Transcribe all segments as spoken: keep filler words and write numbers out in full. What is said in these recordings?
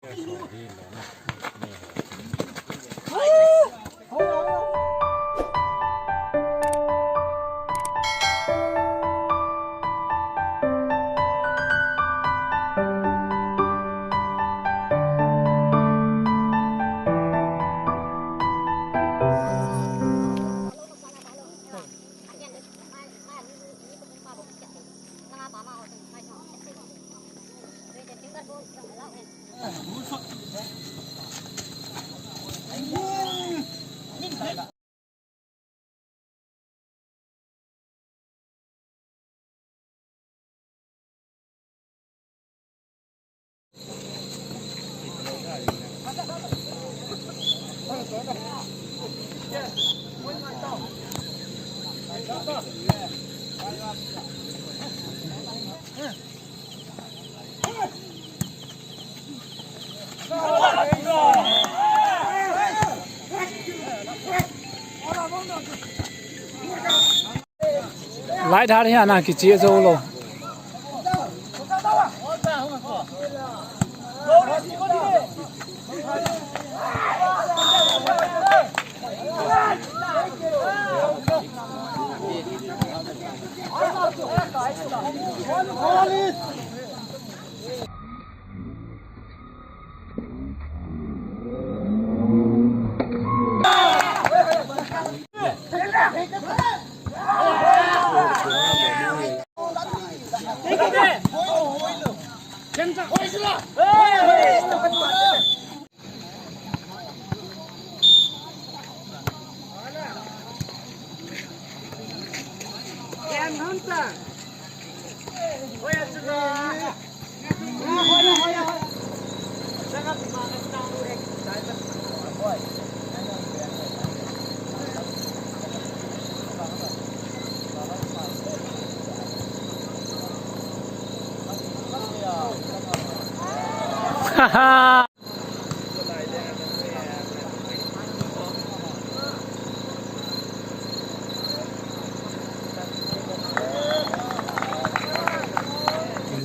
Lai thar hi ana kichih jou lou.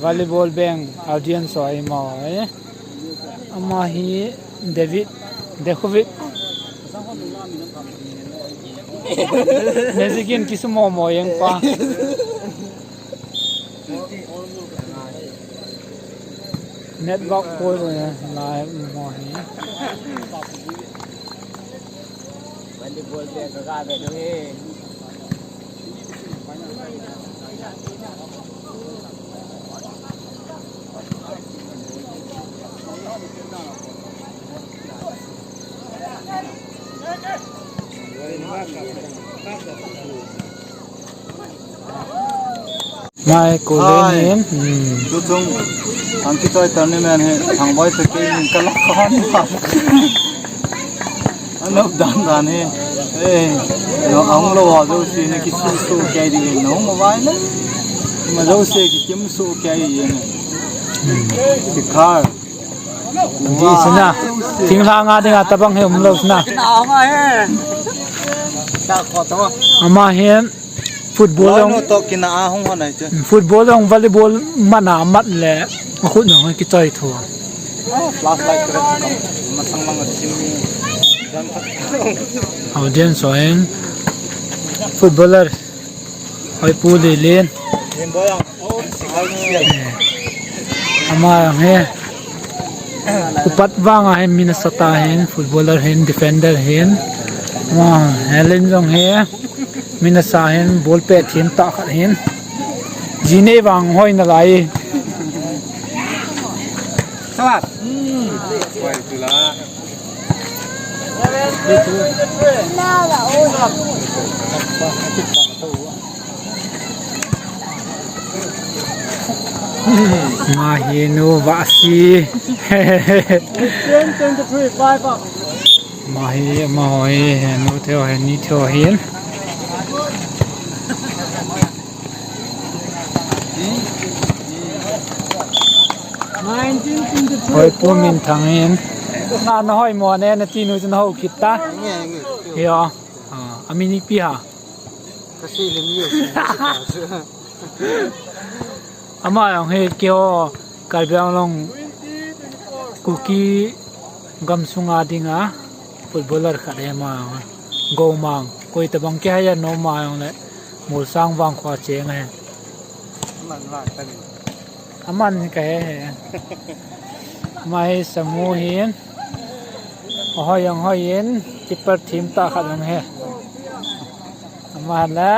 Volleyball beng audience ho ima, eh? Ama hi David Dekovic. Magic in kisumo mo jeng pa. Network poi, eh, lai mo hi. Volleyball beng ka ga ve dong e. Mai, ko le ni. Hmm. Tuchung, ang kichoi tournament hi, thang boi sa kei, ka la khan. Anop dan dan hi. Eh, no, ang lo wa jo si ni ki su su kei di, no, mo bai le. Ma jo si ki kim su kei di ni. Hmm. Ki khar. Di sina. Thinglhang a dinga tabang hi um lou sina. Ama hi football jong, football jong volleyball mana mat le akhut jong kichoi tho. Audience ho in footballer. Hoi pu Lelen. Ama jong hi. Upat vang a hin min asat ahin, footballer hin, defender hin. Ama Helen jong hi. Min asa hin, ball pet hin, tah khat hin. Ji nei vang hoi nalai. Sawat. Ama hi nu vasi. Ama hi, ama hoi, he nu theo, he ni theo hin. Nineteen twenty-three. Hoi pu Minthang hin. Na, na hoi mo ne, na ti nu chun hou kit ta. Nge, nge. Yo. Ah, ami ni pi ha. Kasi lim ye. Ama jong hi keiho Karbi Anglong Kuki gamsunga dinga footballer khat ahi ama. Gomang. Koi tabang kihai a nom a jong le Molsang vangkho a cheng ahi. Aman vang ta ni. Aman hi kahe hih e. Ama hi Samu hin. Ahoi jong hoi in. Keeper thim tah khat jong ahi. Ama le,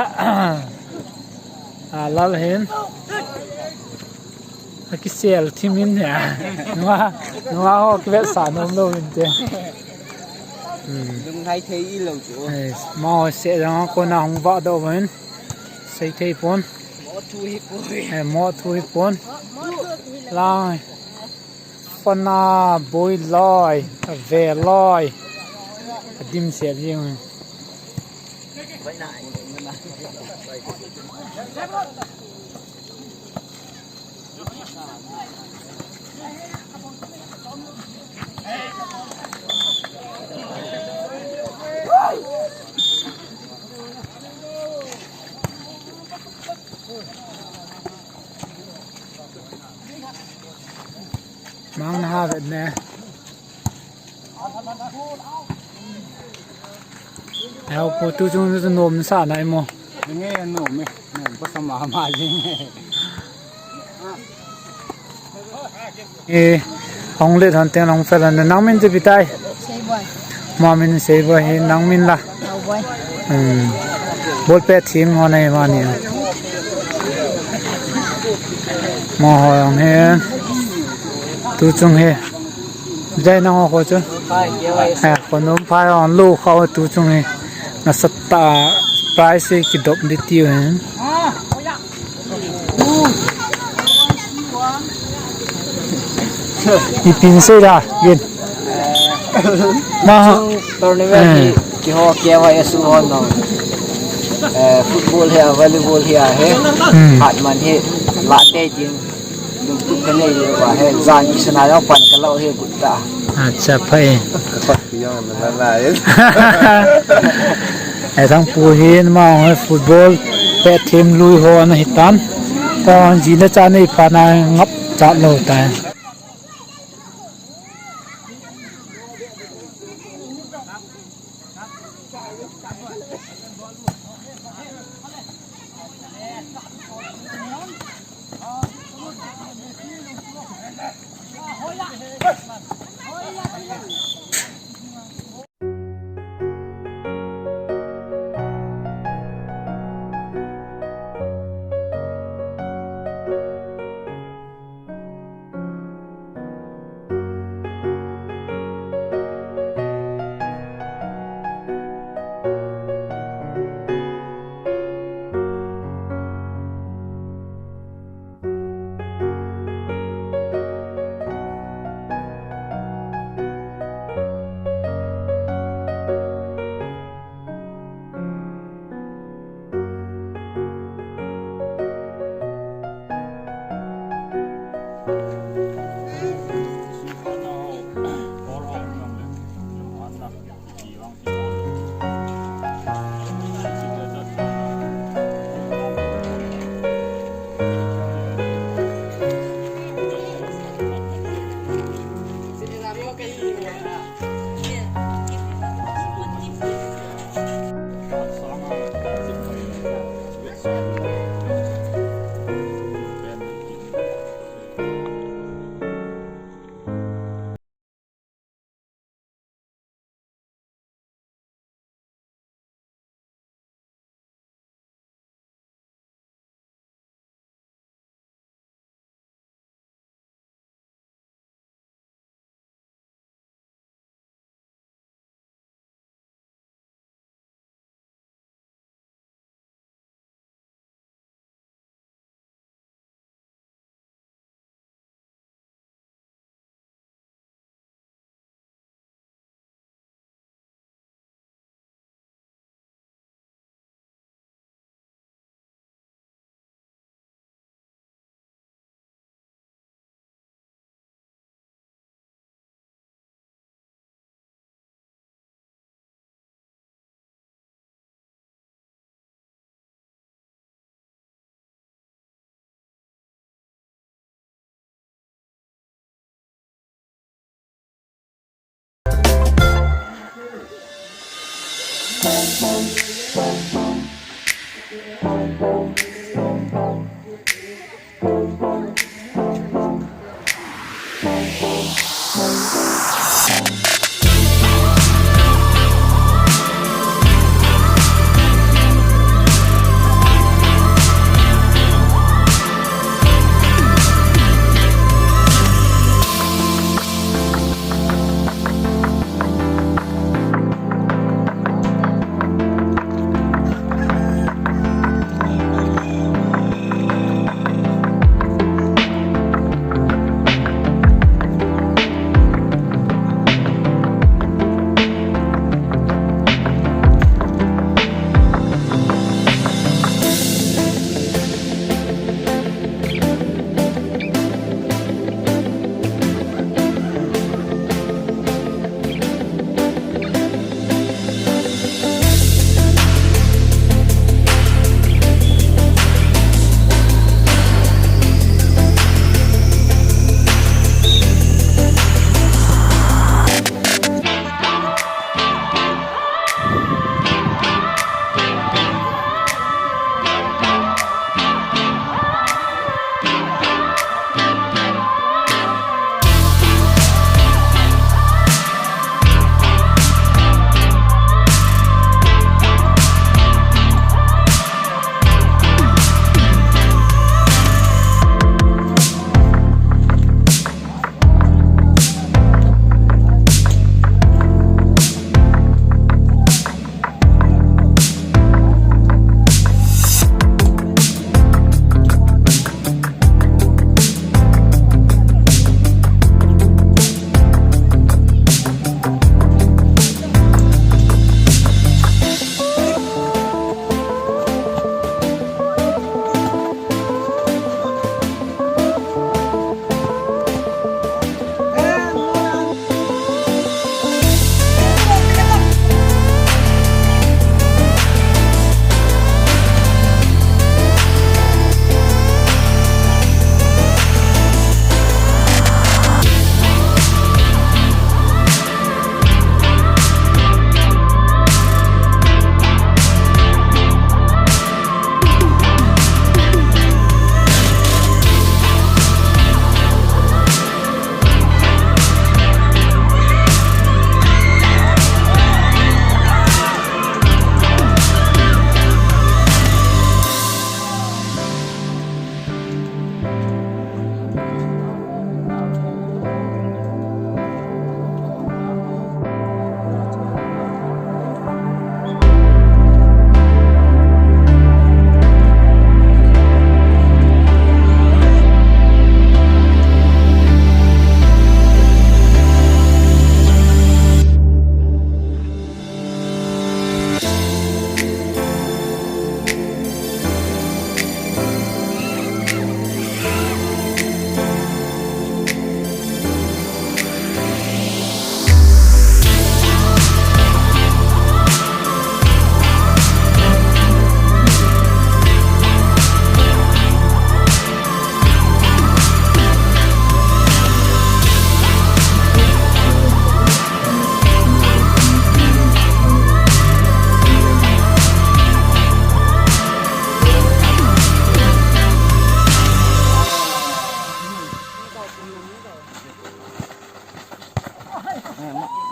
a, Lal hin. Akisel thim in ahi. Nunga, nunga ho kivetsah nom lou inte. Hmm. Lunglhai thei ilou chu. Eh, amaho seh jong a kona hung vahdoh uvin. Sei thei pon. Mo thu hi poi. Eh, mo thu hi pon. Lang. Pana boi loi, ave loi. Adim sel jing. Mang na ha vet ne. Heo po tu chung tu nom sa na mo. Nge nom e, nom pa sa ma ma jing e. E, hong let hon teng hong fel hon, nang min chu pi tai? Seiboi. Ama min Seiboi hi, nang min la? Haoboi. Hmm. Ball pet thim ho nei ma ni. Mo ho jong hi. Tu chung hi. Jai nang ho kho chu. Phai, keu ai. Eh, kho nom phai hon lo kho tu chung hi. Nasatah a prize hi kidop ding tiu hin. Ipi sei da, Gin. Ma ha. Chung tournament hi, eh, keiho K Y S U ho nong. Eh, football hi, volleyball hi ahi. Hmm. Hat man hi, la te jing. Lungtup kanei le va hi, jan kisuna jong pan kalo hi kut ta. Acha, phai. Ka pat ki jong na la la e. Eh, thang pu hin ama ho football pet thim lui ho ana hitan. Kon ji na cha nei pha na ngap chat lou tai.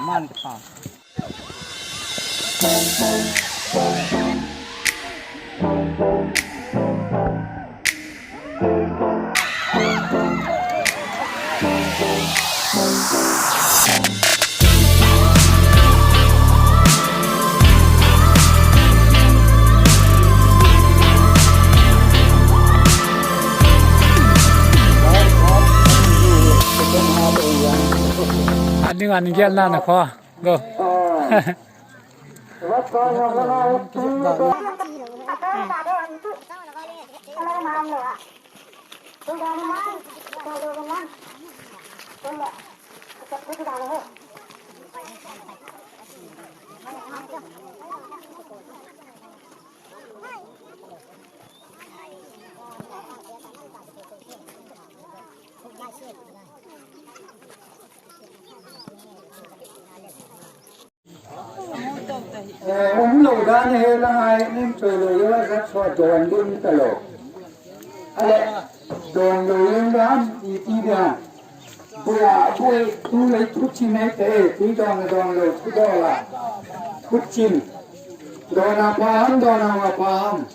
Man ka. Aning aning gel na na kho. Go. Eh, um lou dan ahi, la ngai nim choi lou, yo, sa so don ding ta lou. Ale, don lou, yo, dan, i ti dia. Bua, bua, tu lei tu chi nei te, tu don, don lou, tu do la. Tu chin. Don a pam, don a pam.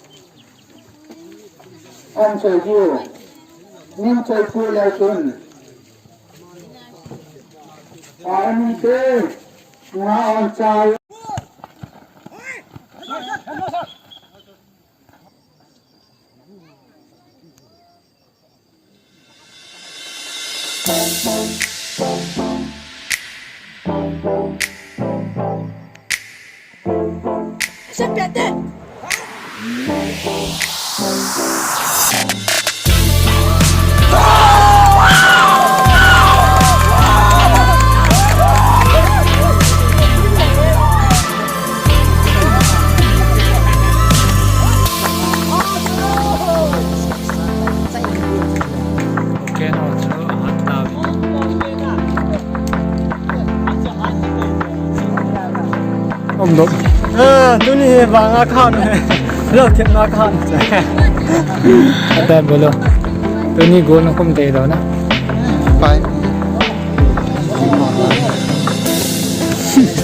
Om choi ju. Nim choi pu le chun. Om te. Nga om chai. Om dop. Eh, tuni hi vang a khan. Lo thip na khan. Ata bolo. Tuni go na kum te lo na. Pai.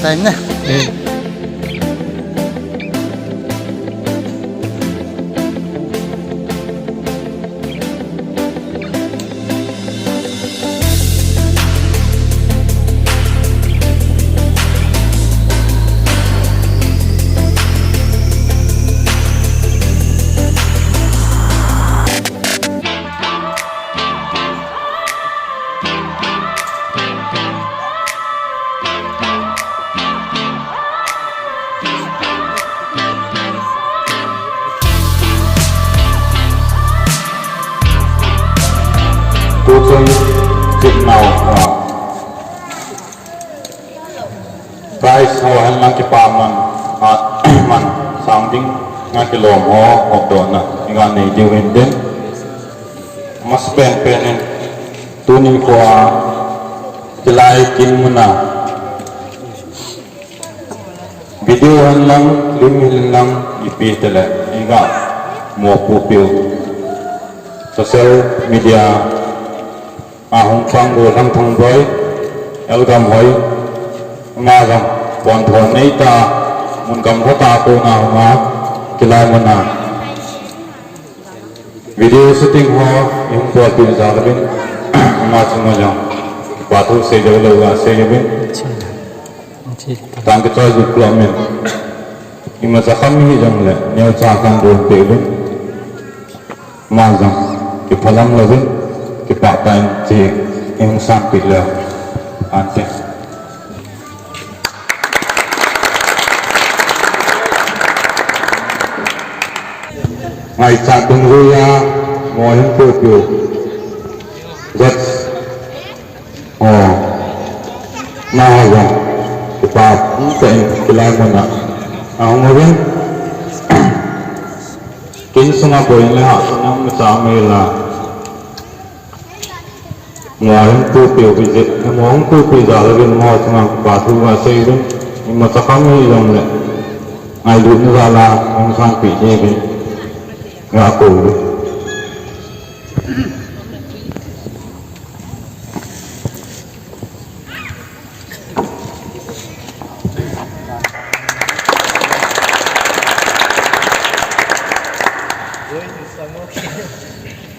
Time na. Eh. Tuchung kitnau, ah, prize ho henlang kipaman, ah, man sang ding, nga kilom ho, hopdohna, iga nei diu hin tin. Masapen pen in, tuni khoa, kilai kin muna, video henlang, lim henlang, ipi tile, iga mopohpiu. Social media a hung pang Gollhang Thangboi, L. Gamhoi, ama jong pontho neita, mun gamlha ta kona hunga, kilai muna. Video shooting ho, ihung bolpeh jal uvin, ama chunga jong kipathu seiding lou gasei uvin. Tang kichai jut lou min. Imacha kham hijongle, neocha khan donpeh uvin. Ama jong kiphalam louvin, kipah tah in ti, ihung sanpeh leu. Ante. Ngaichat dungjuiya, mo hin puipiu. Judge. O. Naha jong. Kipa, um, te, kilai muna. Ahung uvin. Kin sunga boina ha, sunga masa mela. Mo hung puipiu kiti, mo hung puipi jal uvin mo chunga kipathu gasei uvin, imacha kham hijongle, ngailutna jal a hung sanpeh diuvin, gakou uvin.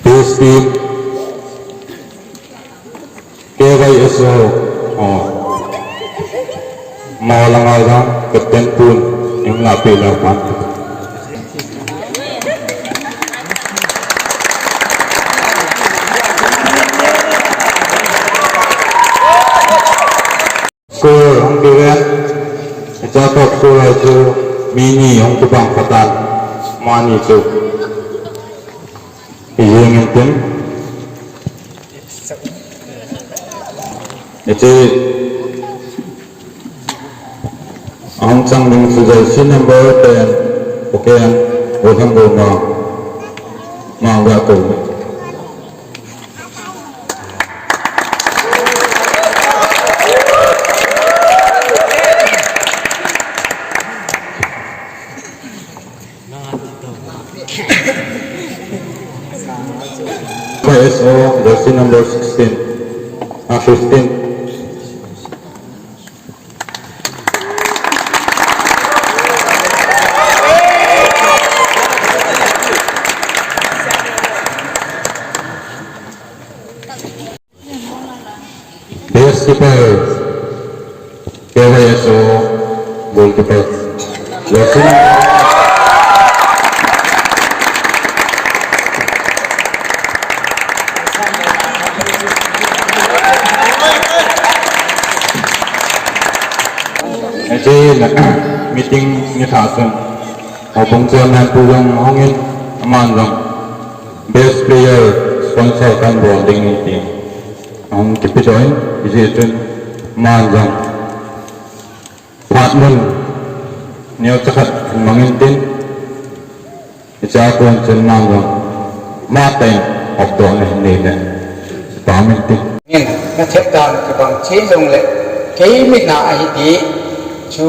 Peace team. K Y S O, o. Mo langa jong, Captain Pun, ning la pe la pan. Score, hung kiven. Hiche top score chu, mi ni hung kibang phat tan. Mani chu. Ijing in tin. Hiche ahung chang ding chu jersey number ten, Pu Ken, Pu Thangboimang, Mangga ko. So, jersey number sixteen, ah, fifteen. Best keeper, K Y S O goalkeeper. Jersey number Ache la, meeting ni tha chun, houbung chairman pu jong hungin, aman jong best player sponsor kan bol ding ahi ti hung kipedoh in, hijeh chun aman jong phat mun neocha khat mangin tin, hiche a kon chun aman jong matah in hopdohna hin nei le, pha um inte. Ngin, na thep dan kibang che jongle, kei mitna ahi ti chu,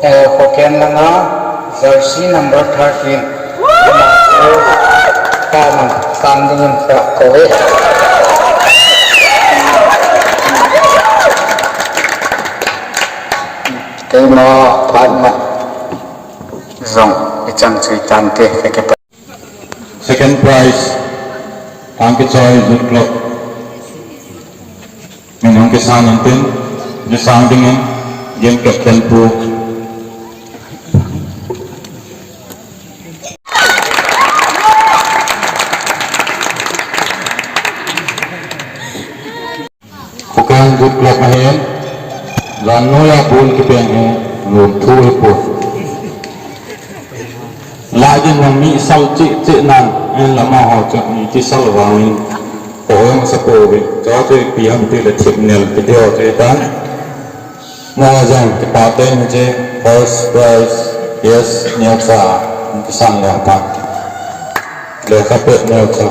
eh, Hoken langa jersey number thirteen. Ama chu, pa man, san dingin ka kou e. Keima phat ma jong ichan chu itante, ka kipa. Second prize, Thangkichoi Youth Club. Min hung kisan intin, kisang dingin, game captain pu. Hoken Youth Club ahin, jan noiya ball kipeng hi, lungthu hipon. Lajin jong mi sal cheh cheh nan, ahinla amaho chu mi kisal vangin, ho jong asa pouvin, chua chu ipi ham tile thipnel kiti ho chu ahitan. Amaho jong kipah tah in hiche first prize, yes, neocha, kisan le apat. Lekha pet neocha.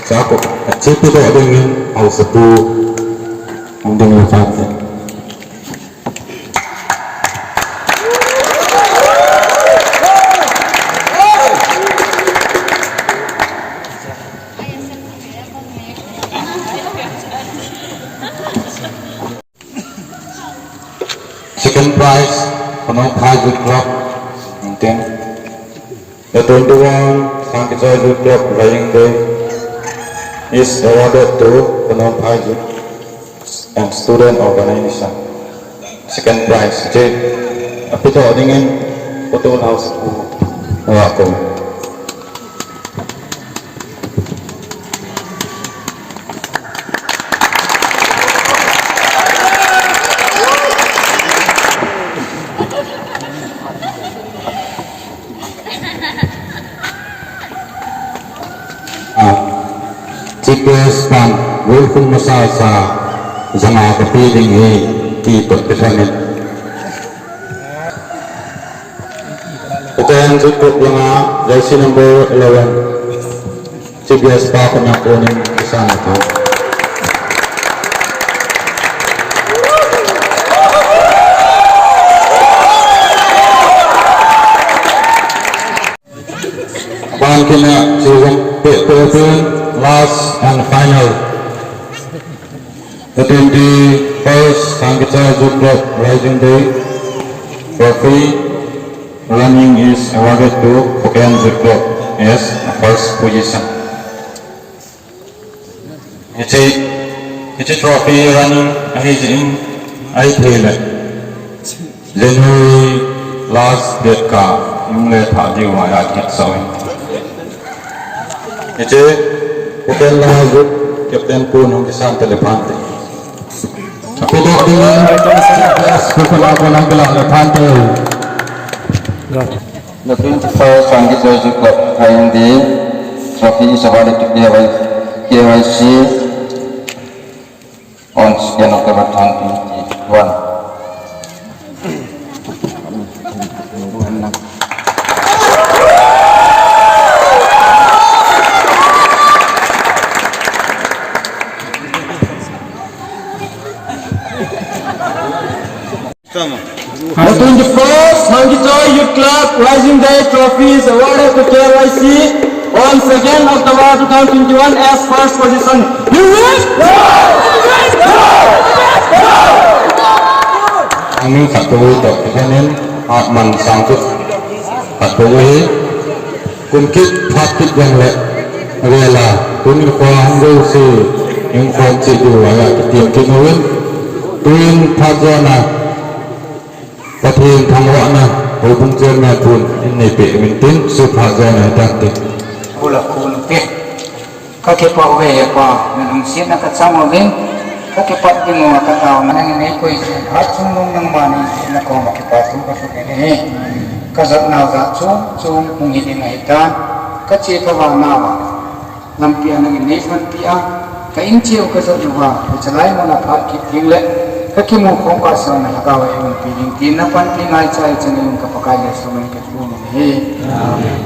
Chua chu, achepi doh dingin, haosapu, hung ding le apat. Second prize, Khonongphai Youth Club, and then the twenty-one Thangkichoi Youth Club Riding Day is awarded to Khonongphai Youth and Student Organization. Second prize, hiche, apedoh dingin, photo nau sapu, wa ko. Ah, Chief Guest pan, welcome masa sa, janga kape ding ahi, ti toh kithonin. Hoken Youth Club langa, jersey number eleven. Chief Guest pa khut a konin, kisan le apat. Aban kit a, chu jong peh peh peh, last and final. The twenty-first Thangkichoi Youth Club Rising Day Trophy running is awarded to Hoken Youth Club as a first position. Hiche, hiche trophy running ahi jeh in, ahithei le January last date kah, hung le thah diu a, ahet sah in. Hiche, Hoken langa youth captain pun hung kisan tele phante. Apedoh ding, best, kukuna kunang kila le phante. The twenty-first Thangkichoi Youth Club Riding Day trophy is awarded to K Y, K Y C on second October twenty twenty-one. The twenty-first Thangkichoi Youth Club Rising Day Trophy is awarded to K Y C. On second October two thousand twenty-one as first position. Hero! Angni khat to to kenen at man sangkut khat to hi. Kum kit phat kit jeng le vela, tuni kho hung jouse, hung khom che diu a, kitiam kit uvin. Tun phat jona, Pathen thangvahna, houbung chairman pun, in nei peh min tin, su phat jona hitan tin. Bula khun pe. Ka kipah uve, Hepa, na lungsetna ka chang uvin, ka kipat ding uva ka taona nangin nei koi jeh in, hatchungnung nangma nei hetna koma kipa thu ka thum in ahi. Ka jotnau jat chom chom hung hi ding ahitan, ka che ka vannau a lampi a nangin nei panpi a, ka in cheh u ka jot uva, hiche lai mun a phat kit ding le ka kimu khom kah sanga na lhagao a ei umpi ding tin na panpi ngaicha hiche nei um ka Pakai Jesu min in ka thum in ahi. Amen.